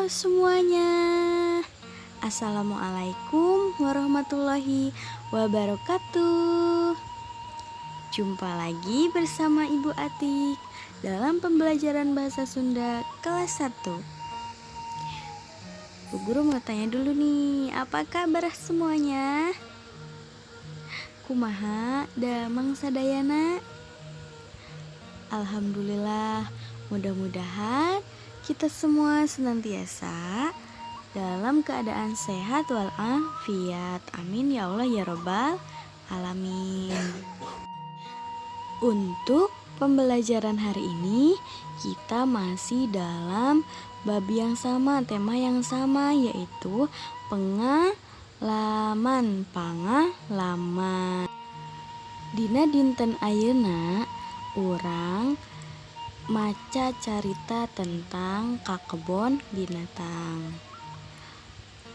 Semuanya. Assalamualaikum warahmatullahi wabarakatuh. Jumpa lagi bersama Ibu Atik dalam pembelajaran bahasa Sunda kelas 1. Bu Guru mau tanya dulu nih, apa kabar semuanya? Kumaha damang sadayana? Alhamdulillah, mudah-mudahan kita semua senantiasa dalam keadaan sehat walafiat. Amin ya Allah ya Robbal Alamin. Untuk pembelajaran hari ini, kita masih dalam bab yang sama, tema yang sama, yaitu pengalaman, pangalaman. Dina dinten ayeuna urang maca carita tentang ka kebon binatang.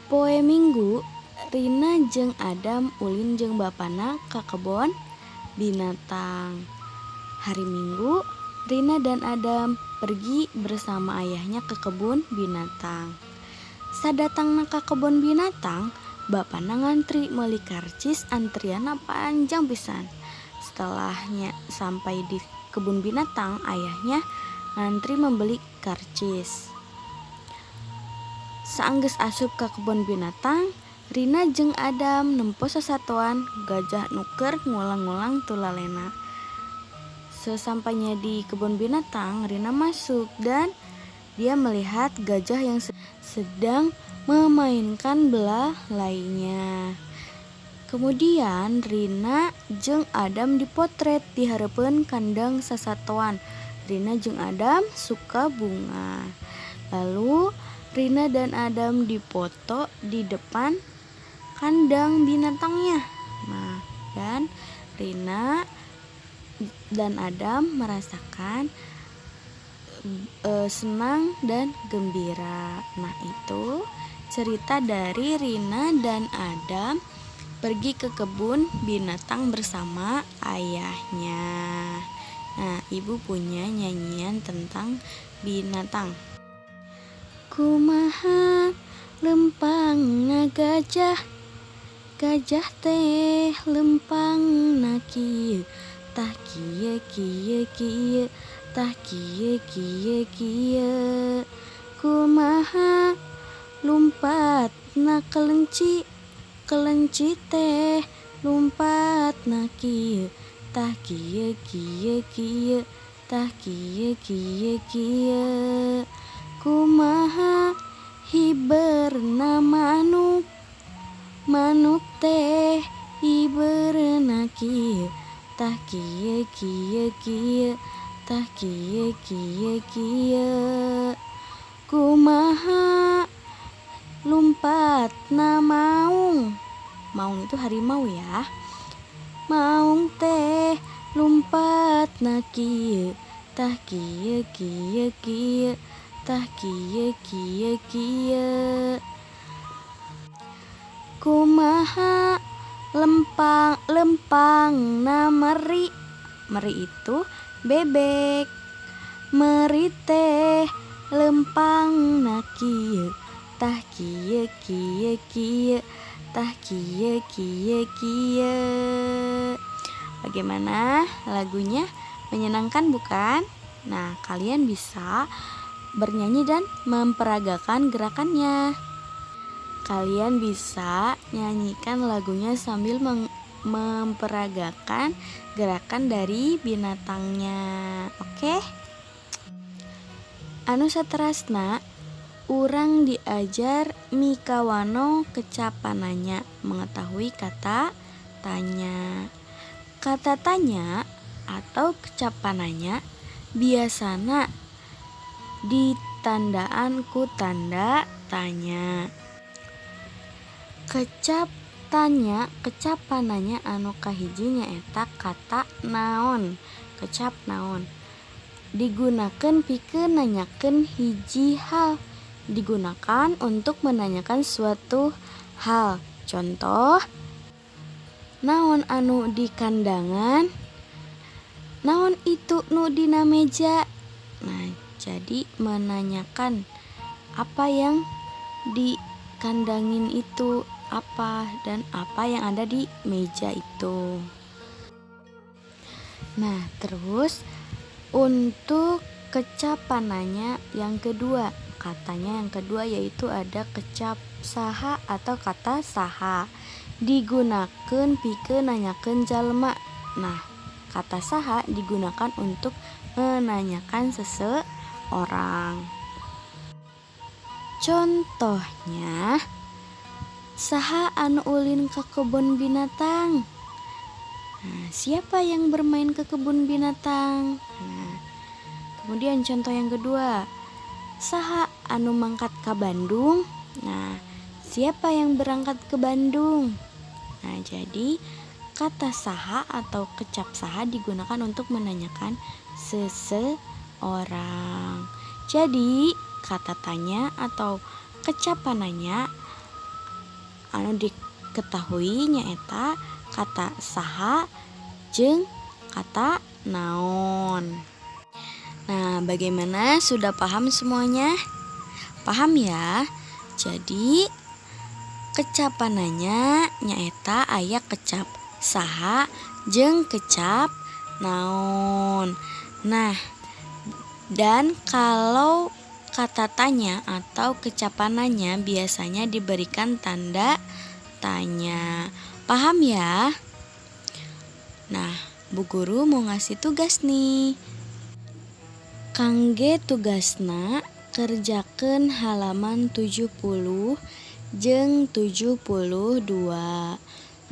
Poe Minggu, Rina jeung Adam ulin jeung bapana ka kebon binatang. Hari Minggu, Rina dan Adam pergi bersama ayahnya ke kebun binatang. Sadatangna ka kebun binatang, bapana ngantri meuli karcis, antrianna panjang pisan. Setelahnya sampai di kebun binatang, ayahnya ngantri membeli karcis. Saanggeus asup ka kebun binatang, Rina jeung Adam nempo sasatoan gajah nu keur ngulang-ngulang tulalena. Sesampainya di kebun binatang, Rina masuk dan dia melihat gajah yang sedang memainkan belalainya. Kemudian Rina jeung Adam dipotret di hareupeun kandang sasatoan. Rina jeung Adam suka bunga. Lalu Rina dan Adam dipoto di depan kandang binatangnya. Nah, dan Rina dan Adam merasakan senang dan gembira. Nah, itu cerita dari Rina dan Adam pergi ke kebun binatang bersama ayahnya. Nah, Ibu punya nyanyian tentang binatang. Kumaha lempangna gajah? Gajah teh lempangna kieu, tah kieu kieu kieu, tah kieu kieu kieu. Kumaha lumpatna kelenci? Kelenci teh lumpatna kieu, tah kieu kieu kieu, tah kieu kieu kieu. Kumaha hiberna manuk? Manuk teh hiberna kieu, tah kieu kieu kieu, tah kieu kieu kieu. Kumaha lumpatna maung? Maung itu harimau ya. Maung teh lumpatna kieu, tah kieu kieu kieu, tah kieu kieu kieu. Kumaha lempangna meri? Meri itu bebek. Meri teh lempangna kieu, tah kieu kieu kieu, tah kieu kieu kieu. Bagaimana lagunya? Menyenangkan, bukan? Nah, kalian bisa bernyanyi dan memperagakan gerakannya. Kalian bisa nyanyikan lagunya sambil memperagakan gerakan dari binatangnya. Oke? Anu saterasna, urang diajar mikawanoh kecap pananya, mengetahui kata tanya. Kata tanya atau kecap pananya biasana ditandaan ku tanda tanya. Kecap tanya, kecap pananya anu kahiji nyaeta kata naon. Kecap naon digunakan pikeun nanyakeun hiji hal, digunakan untuk menanyakan suatu hal. Contoh, naon anu di kandangan? Naon itu nu dina meja? Nah, jadi menanyakan Apa yang dikandangin itu apa dan apa yang ada di meja itu. Nah, terus untuk kecap nanya yang kedua, katanya yang kedua yaitu ada kecap saha atau kata saha, digunakan pikeun nanyakeun jalma. Nah, kata saha digunakan untuk menanyakan seseorang. Contohnya, saha anu ulin ke kebun binatang? Nah, siapa yang bermain ke kebun binatang? Nah, kemudian contoh yang kedua, saha anu mangkat ke Bandung? Nah, siapa yang berangkat ke Bandung? Nah, jadi kata saha atau kecap saha digunakan untuk menanyakan seseorang. Jadi, kata tanya atau kecapan nanya anu diketahui nyaeta kata saha jeung kata naon. Nah, bagaimana, sudah paham semuanya? Paham ya? Jadi kecapan nanya nyaeta aya kecap saha jeung kecap naon. Nah, dan kalau kata tanya atau kecapan nanya biasanya diberikan tanda tanya. Paham ya? Nah, Bu Guru mau ngasih tugas nih. Kangge tugasna, kerjakan halaman 70 jeung 72.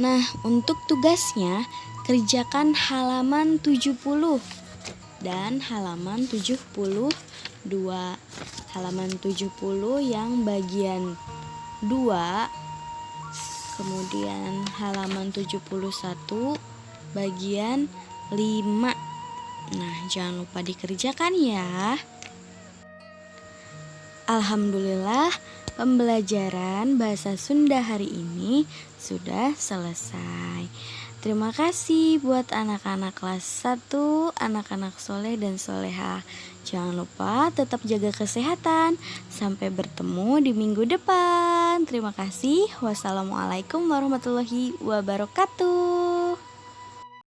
Nah, untuk tugasnya kerjakan halaman 70 dan halaman 72. Halaman 70 yang bagian 2, kemudian halaman 71 bagian 5. Nah, jangan lupa dikerjakan ya. Alhamdulillah, pembelajaran bahasa Sunda hari ini sudah selesai. Terima kasih buat anak-anak kelas 1, anak-anak soleh dan soleha. Jangan lupa tetap jaga kesehatan. Sampai bertemu di minggu depan. Terima kasih. Wassalamualaikum warahmatullahi wabarakatuh.